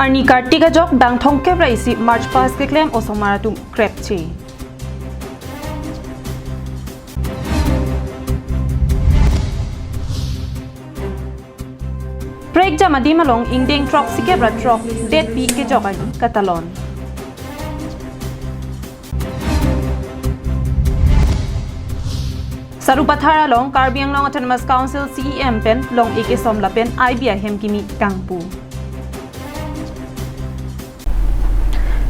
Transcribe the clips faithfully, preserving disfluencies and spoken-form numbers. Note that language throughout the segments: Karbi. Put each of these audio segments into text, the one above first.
Arni kartik ajok bang thomkep ra isi March past keklem osomar atum krepche. Prekjam adim along ingdeng throksikep ra throk detpi kejok agi katalon. Sarupathar along Karbi Anglong Autonomous Council C E M pen long-ik esom lapen I B ahem kimi kangpu.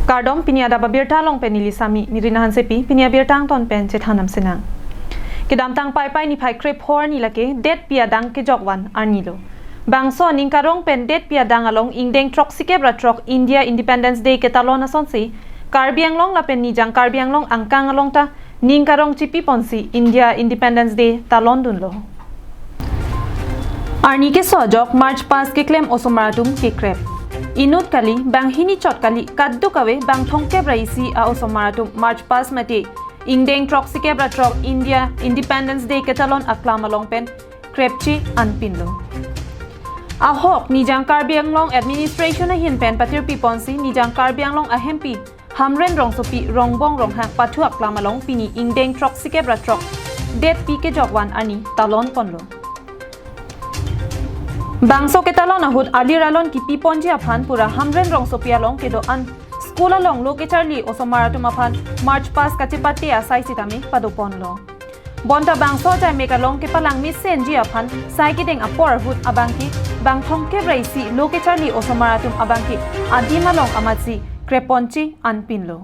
Kardom, pini adap abirta along pen neli Sami Nirina Hansepi, pini abirta angton pen chethan nam sinang. Kedamtang Paipai niphai krepho arni lake detpi adang kejok van arni lo. Bangso aning karong pen detpi adang along ingdeng throksikep ra throk India Independence Day ketalon asonsi Karbi Anglong lapen Nijang Karbi Anglong angkang along ta ning karong chipi ponsi India Independence Day talon dunlo. Arni keso ajok March past keklem osomar atum kekrep. Inut kali, banghini chot kali, kadokave bang thomkep ra isi a osomar atum March past mate ingdeng throksikep ra throk India Independence Day ketalon aklam along pen krepche anpinlo. Ahok Nijang Karbi Anglong Administration ahin pen patirpi ponsi Nijang Karbi Anglong ahempi Hamren Rongsopi Rongbong Ronghang pathu aklam along pini ingdeng throksikep ra throk detpi kejok van arni talon ponlo. Bangso ketalon ahut alir alon kipi ponji aphan pura Hamren Rongsopi along kedo-an school along lo kecharli osomar atum aphan March past kachepate asai sitame pado ponlo. Bonta bangso ajaimek along kepalang mesenji aphan sai kedeng apor ahut abangke bang thomkep ra isi lo kecharli osomar atum abangke adim along amatsi krep ponche anpinlo.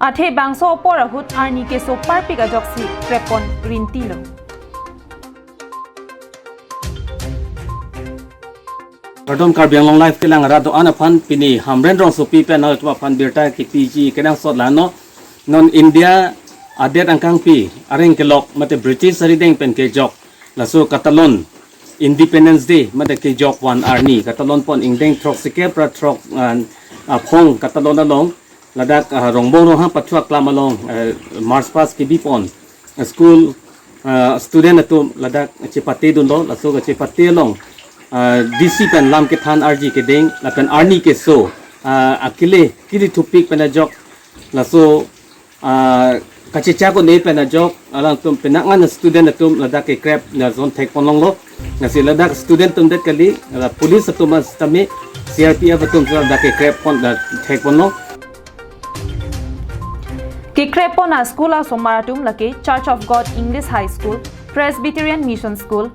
Athe bangso apor ahut arni keso parpik ajoksi krep pon rintilo. Kardom, Karbi Anglong Live kelang rat do-an aphan pini Hamren Rongsopi pen nangtum aphan birta kepiji kenangsot la-an lo. Non India adet angkangpi areng kelok mate British arideng pen kejok laso katalon Independence Day mate kejok van arni katalon pon ingdeng throksikep ra throk, ah, aphong katalon along ladak, ah, Rongbong Ronghang pathu aklam along, eh, March past kebi pon, eh, school, ah, student atum ladak chepate dunlo, laso kachepate along, ah, D C pen lam kethan arji kedeng lapen arni keso, ah, akile kili thupik pen ajok laso, ah, kachechak un-e pen ajok alangtum penang an student atum ladak kekrep na zon thek pon longlo. Lasi ladak student atum det kali, la police atum sitame C R P F atum ladak kekrep pon, ah, thek ponlo. Kekrep pon a school asomar atum lake Church of God English High School, Presbyterian Mission School,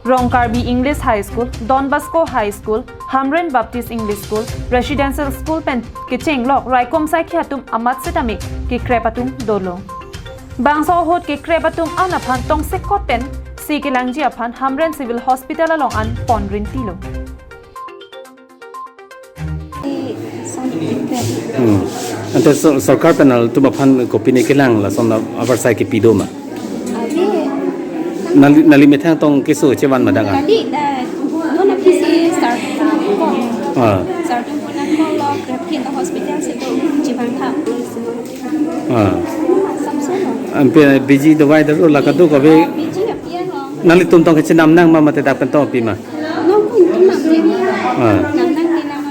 Rong Karbi English High School, Don Bosco High School, Hamren Baptist English School, Residential School pen kechenglok raikom saikhi atum amat sitame kekrep atum dolo. Bangso ahut kekrep atum an aphan tongsekot pen si kelangji aphan Hamren Civil Hospital along an pon rintilo. Hmm. Ante so, sorkar pen nangtum aphan kopine kelang lason avarsai kepi do ma? Ave. Nangli, nangli methang tong keso chevan ma dang an? Kali, eh, non aphi si sir atum ko. Ah. Sir atum puna ko lo, private hospital si do, chevang tha. Ah. Samsung lo. Ampe biji dawai daro la kadokave. Ah, biji apiang lo. Nanglitum tong kachenam nang ma mate dak pen tong pi ma? Nong pun tu nang je. Ah. Nang nang ni nang.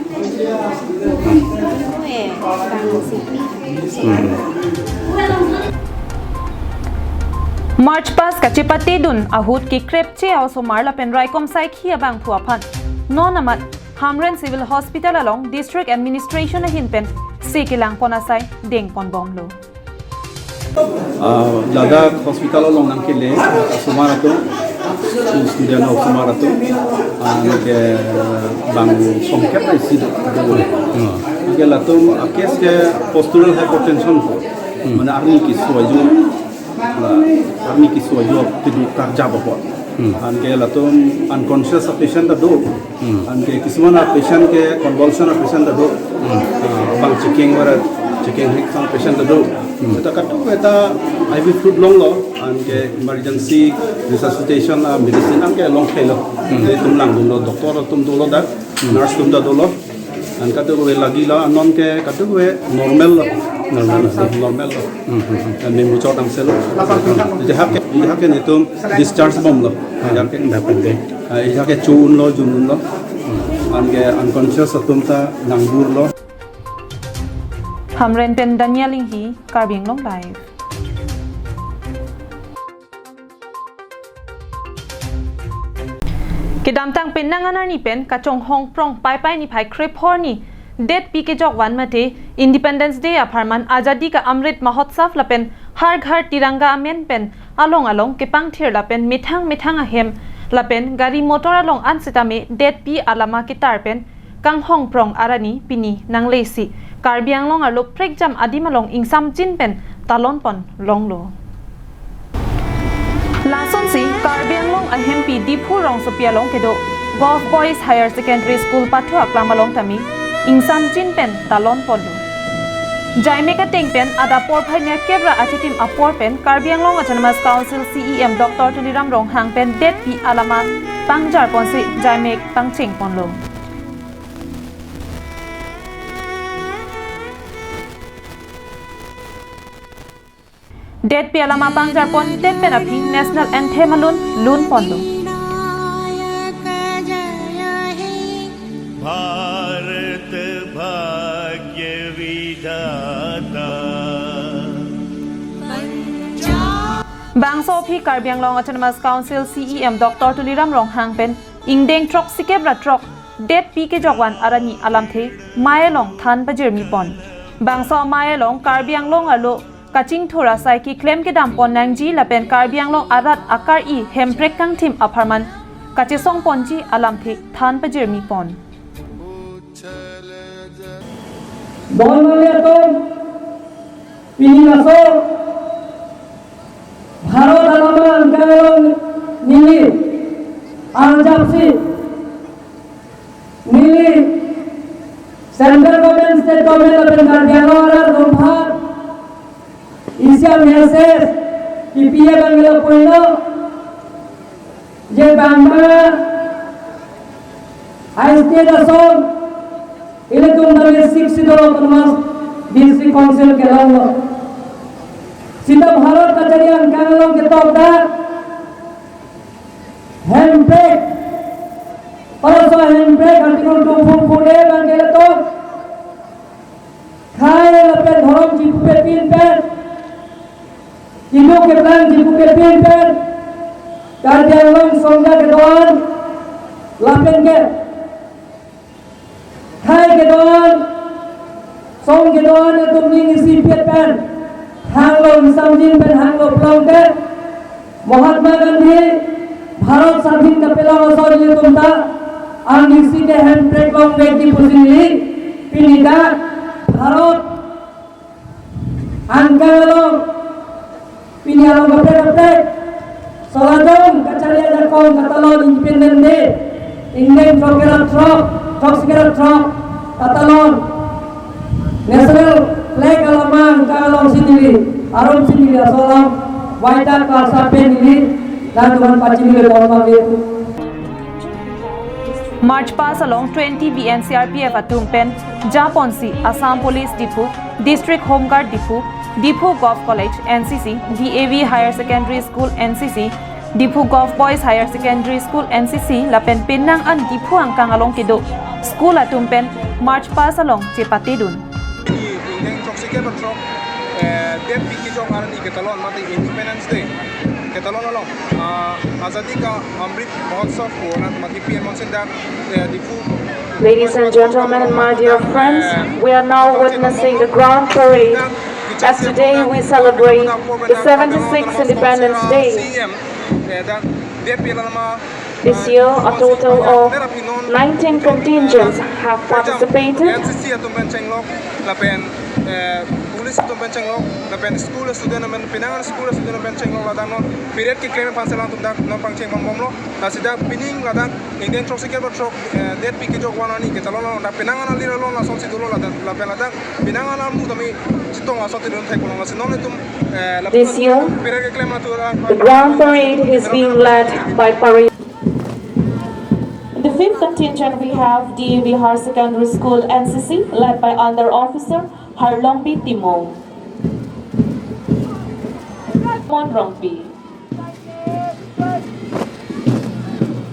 Hmm. Ko eh, bang si pi. Hmm. March past kachepate dun ahut kekrepche a osomar lapen raikom saikhi abangphu aphan non amat Hamren Civil Hospital along District Administration ahin pen si kelang pon asai deng pon bomlo. Ah, ladak hospital along nangkele osomar atum, student osomar atum, ah, ke bang thomkep ra isi do. Hmm. Ke latum a case ke postural hypertension ko. Hmm. Mane arni keso ajo, la, arni keso ajo kedo karjap apot. Hmm. Anke latum unconscious a patient ta do. Hmm. Anke kisuman a patient ke convulsion a patient ta do. Hmm. Ah, bang chekeng barat, chekeng hik sang patient ta do. Hmm. Seta kadokave ta I V fluid longlo, anke emergency resuscitation a medicine anke long thailo. Hmm. Itum langdunlo, doctor atum dolo dak, hmm, nurse atum ta dolo. An kadokave lagi lo, anon ke kadokave normal lo. Normal lo. Normal lo. Hmm, hmm, hmm. An memu chot damsel lo. Ejahak ke, ejahak ke netum discharge bomlo. Ah, ejahak ke. Dapat deh. Ah, ejahak ke chun lo, jun lo. Hmm. Anke unconscious atum ta nangburlo. Hamren pen Daniel Inghi, Karbi Anglong Live. Kedamtang penang an arni pen kachonghong prong Paipai niphai krephor arni, detpi kejokvan mate Independence Day apharman Azadi Ka Amrit Mahotsav lapen Har Ghar Tiranga amen pen along along kepangthir lapen methang methang ahem lapen gari motor along an sitame detpi alama ketar pen kanghong prong arni pini nanglesi Karbi Anglong arlo prekjam adim along ingsamjin pen talon pon longlo. Lasonsi Karbi Anglong ahempi Diphu rongsopi along kedo Govt Boys Higher Secondary School pathu aklam along tame ingsamjin pen talon ponlo. Jaimek ateng pen adap porphai nerkep ra achitim apor pen Karbi Anglong Autonomous Council C E M Doctor Tuliram Ronghang pen detpi alama pangjar ponsi jaimek pangcheng ponlo. Detpi alama pangjar pon det pen aphi National Anthem alun lun ponlo. Bharat Bhagya Vidhata. Bangso aphi Karbi Anglong Autonomous Council C E M Doctor Tuliram Ronghang pen ingdeng throksikep ra throk detpi kejokvan arni alamthe mei along than pajirmi pon. Bangso amei along Karbi Anglong arlo kachingthur asai keklem kedam pon nangji lapen Karbi Anglong arat akar-i hemprek kangthim apharman kachesong ponji alamthe than pajirmi pon. Don maliatum, pini laso Bharat alama angkang along neli arjapsi neli Central Government, State Government lapen Karbi Anglong arat rumphan isi a-message kipi abang lapulo, je bang bang a-state ason ilitum tame Sixth Schedule Autonomous District Council kelonglo. Sita Bharat kachari angkang along ketok dak hemprek, para so hemprek Article two four four A abang ke latum khei lapen dhorom chipupepin pen, kiduk keplang chipupepin pen, Karbi Anglong songja kedo-an lapen ke khei kedo-an, song kedo-an atum ning isi pet pen hanglo, ingsamjin pen hanglo pulote, Mahatma Gandhi Bharat Sadhin kapelong ason ilitum ta, ang isi ke hemprek longvekji pusi neli pini dak Bharat angkang along, pini along kaprek kaprek solajong kachari ajakong katalon Independence Day, ingdeng throkkep ra throk, throksikep ra throk katalon National Flag alama angkang alongsi neli, arumsi neli aso alam waita karsa pen neli nangtuman pachinilo tong pamit. March past along twenty B N C R P F atum pen japonsi Assam Police Diphu, District Home Guard Diphu, Diphu Govt College N C C, D A V Higher Secondary School N C C, Diphu Govt Boys Higher Secondary School N C C lapen penang an Diphu angkang along kedo school atum pen March past along chepatedun. Ingdeng throksiket ra throk, eh, detpi kejok arni ketalon mate Independence Day ketalon along, ah, Azadi Ka Amrit Mahotsav ko na mati P M Monson dak, eh, Diphu. Ladies and gentlemen, my dear friends, we are now witnessing the grand parade as today we celebrate the seventy-sixth Independence Day. This year, a total of nineteen contingents have participated. N C C atum pen chenglok lapen, eh, police atum pen chenglok lapen school student pen, penang an school student pen chenglok ladak non parade keklem aphan selang atum dak non pangcheng bongbomlo. Lasi dak pining ladak ingdeng throksiket ra throk, eh, detpi kejok van arni ketalon along dak penang an alir along lasonsi dolo ladak lapen ladak penang an amu tame chetong asonsi dun thek pulo. Lasi non itum, eh, la This year, parade keklem atum, the grand parade is being led by parade. In the fifth contingent, we have D A V Higher Secondary School N C C, led by Under Officer Harlongbi Timung. Mon Rongpi.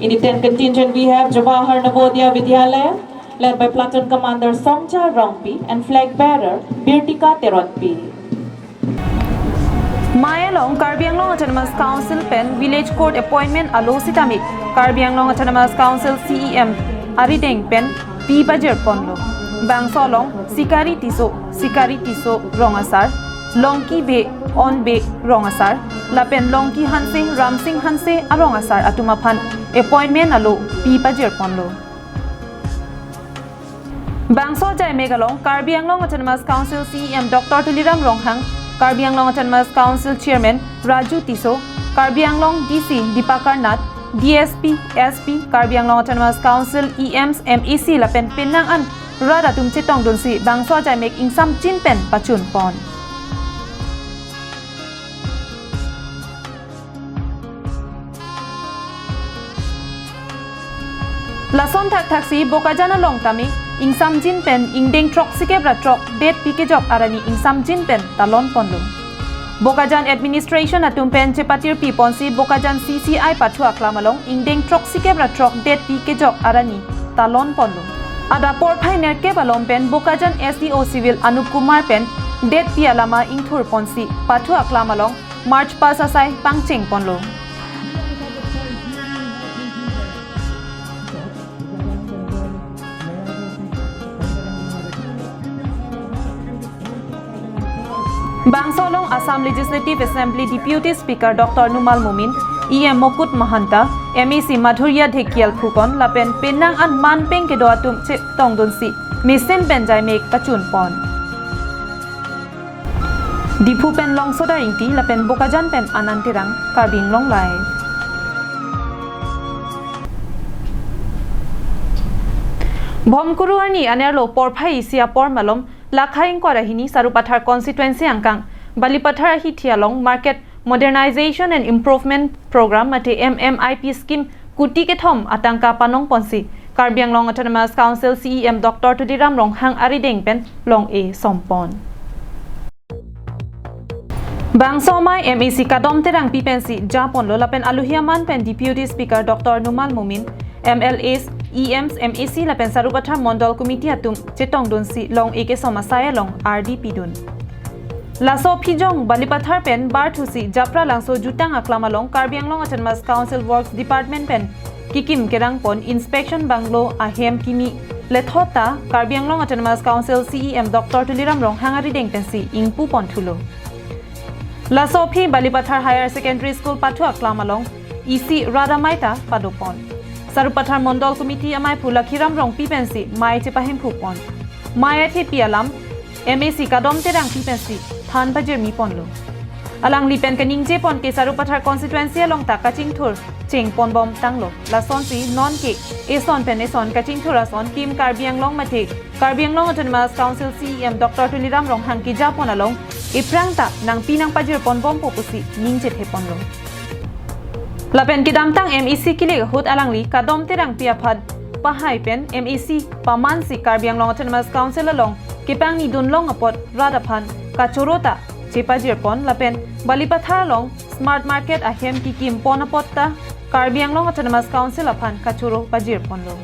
In the tent contingent, we have Jawahar Navodaya Vidyalaya, led by Platoon Commander Songja Rongpi and flag bearer Birtika Teronpi. Mei along Karbi Anglong Autonomous Council pen Village Court appointment alo sitame Karbi Anglong Autonomous Council C E M arideng pen pi pajir ponlo. Bangso along Sikari Tisso, Sikari Tisso rong asar, Longki Bey, On Bey rong asar, lapen Longki Hanse, Ramsing Hanse arong asar atum aphan appointment alo pi pajir ponlo. Bangso ajaimek along Karbi Anglong Autonomous Council C E M Doctor Tuliram Ronghang, Karbi Anglong Autonomous Council Chairman Raju Tisso, Karbi Anglong D C Dipakar Nath, D S P, S P, Karbi Anglong Autonomous Council E Ms, M A C lapen penang an rat atum chetongdunsi bangso ajaimek ingsamjin pen pachun pon. Lason thakthaksi Bokajan along tame ingsamjin pen ingdeng throksikep ra throk detpi kejok arani ingsamjin pen talon ponlo. Bokajan administration atum pen chepatirpi ponsi Bokajan C C I pathu aklam along ingdeng throksikep ra throk detpi kejok arani talon ponlo. Adap porphai nerkep alom pen Bokajan S D O Civil Anup Kumar pen detpi alama ingthur ponsi pathu aklam along March past asai pangcheng ponlo. Bangso along Assam Legislative Assembly Deputy Speaker Doctor Numal Momin, E M Mukut Mahanta, M A C Madhurya Dhekial Phukan lapen penang an manpeng kedo atum chetongdunsi mesen pen jaimek pachun pon. Diphu pen Longsodar Ingti lapen Bokajan pen Anand Terang, Karbi Anglong Live. Bhomkuru arni anerlo porphai isi apor malom lakha ingkoi ra hini Sarupathar constituency angkang Balipathar ahithi along Market Modernization and Improvement Program mate M M I P scheme kuti kethom atangka panong ponsi Karbi Anglong Autonomous Council C E M Doctor Tuliram Ronghang arideng pen long-e som pon. Bangso amei M A C Kadom Terangpi pensi ja ponlo lapen aluhi aman pen Deputy Speaker Doctor Numal Momin, M L As, E Ms, M A C lapen Sarupathar Mondol Committee atum chetongdunsi long-e kesom asai along ardi pidun. Laso aphi jong Balipathar pen barthusi Japralangso jutang aklam along Karbi Anglong Autonomous Council Works Department pen kikim kerang pon inspection bungalow ahem kimi lethot ta Karbi Anglong Autonomous Council C E M Doctor Tuliram Ronghang arideng pensi ingpu pon thulo. Laso aphi Balipathar Higher Secondary School pathu aklam along isi rat amei ta pado pon. Sarupathar Mondol Committee ameiphu Lakhiram Rongpi pensi mei chepahemphu pon. Mei athepi alam M A C Kadom Terangpi pensi than pajirmi ponlo. Alangli pen kaningje pon ke Sarupathar constituency along ta kachingthur cheng pon bom tanglo. Lasonsi non ke eson pen eson kachingthur ason Team Karbi Anglong mate Karbi Anglong Autonomous Council C E M Doctor Tuliram Ronghang keja pon along iphrang ta nangpi nangpajir pon bompo pusi ningje the ponlo. Lapen kedamtang M A C kilik ahut alangli Kadom Terangpi aphan pahai pen M A C pamansi Karbi Anglong Autonomous Council along kepangni dunlong apot rat aphan kachoro ta chepajir pon lapen Balipathar along Smart Market ahem kikim pon apot ta Karbi Anglong Autonomous Council aphan kachoro pajir ponlo.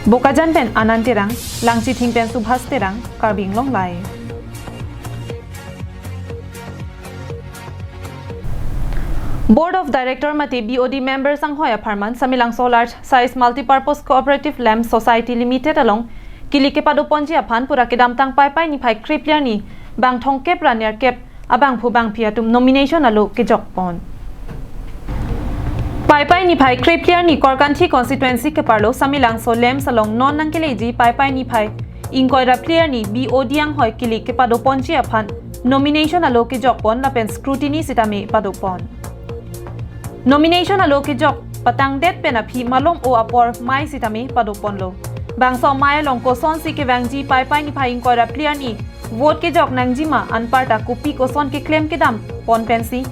Bokajan pen Anand Terang, Langchithing pen Subhas Terang, Karbi Anglong Live. Board of Director mate B O D members anghoi apharman Samelangso Large Size Multipurpose Cooperative Lamp Society Limited along kilik kepado ponji aphan pura kedamtang Paipai niphai krepli arni bang thomkep ra nerkep abangphu bangphi atum nomination alo kejok pon. Paipai niphai krepli arni Korkanthi constituency keparlo Samelangso Lamps along non nangkeleji Paipai niphai ingkoi ra phli arni B O D anghoi kilik kepado ponji aphan nomination alo kejok pon lapen scrutiny sitame pado pon. Nomination alo kejok patangdet pen aphi malom-o apor mei sitame pado ponlo. Bangso mei along kosonsi kevangji Paipai niphai ingkoi ra phli arni vote kejok nangjima anparta kopi koson keklem kedam pon pensi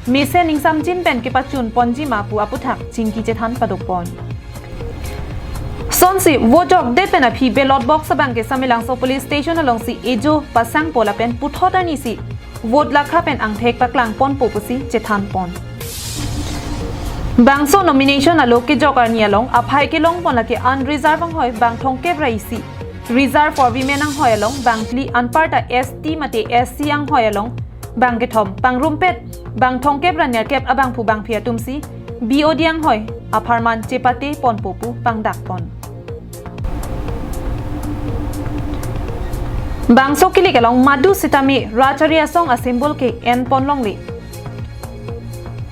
mesen ingsamjin pen kepachun ponjima pu aputhak chingki chethan pado pon. Sonsi vote jokdet pen aphi ballot box abang ke Samelangso Police Station alongsi ejo pasangpo lapen puthot arnisi vote lakha pen angthek paklangponpo pusi chethanpon. Bangso nomination alo kejok arni along aphai kelongpon lake unreserved anghoi bang thomkep ra isi, reserved for women anghoi along bang phli anparta S T mate S C anghoi along bang kethom, pangrumpet bang thomkep ra nerkep abangphu bangphi atumsi B O D anghoi apharman chepateponpo pu pangdakpon. Bangso kilik along madu sitame Rajhari Asong a-symbol ke enpon longle.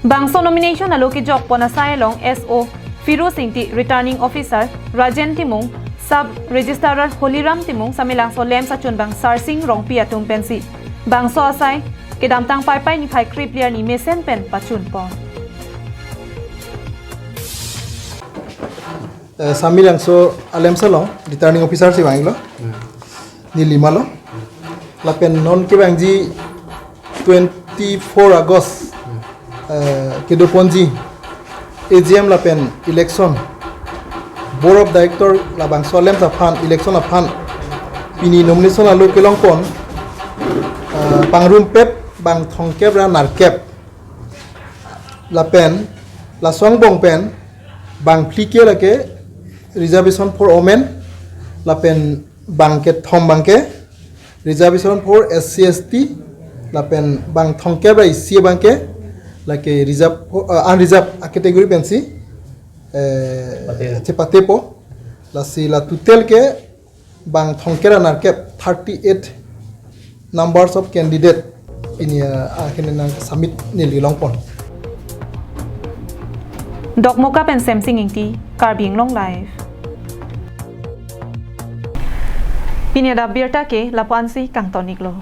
Bangso nomination alo kejokpon asai along S O Firoz Ingti, Returning Officer Rajen Timung, Sub Registrar Holiram Timung, Samelangso LAMPS achunbang Sarsing Rongpi atum pensi bangso asai kedamtang Paipai niphai krip lir ni mesen pen pachunpon. Eh, Samelangso a-LAMPS along Returning Officer si vanglo. Hmm. Nilima lo. Lapen non kevangji twenty-four August, eh, kedoponji A G M lapen election, Board of Director labangso a-LAMPS aphan, election aphan pini nomination alo kelongpon, eh, pangrumpet bang thomkep ra nerkep. Lapen laso angbong pen bang phli ke lake reservation for women, lapen bang kethom abang ke reservation for S C S T, lapen bang thomkep ra isi abang ke lake reserve for, uh, unreserved a-category pensi, eh, Pate. Chepatepo. Lasi la total ke bang thomkep ra nerkep, thirty-eight numbers of candidate pini, uh, akhirnya nang submit neli longpon. Dokmoka pen Semsing Ingti, Karbi Anglong Live. Pini adap abirta ke lapu-ansi kangton-iklo.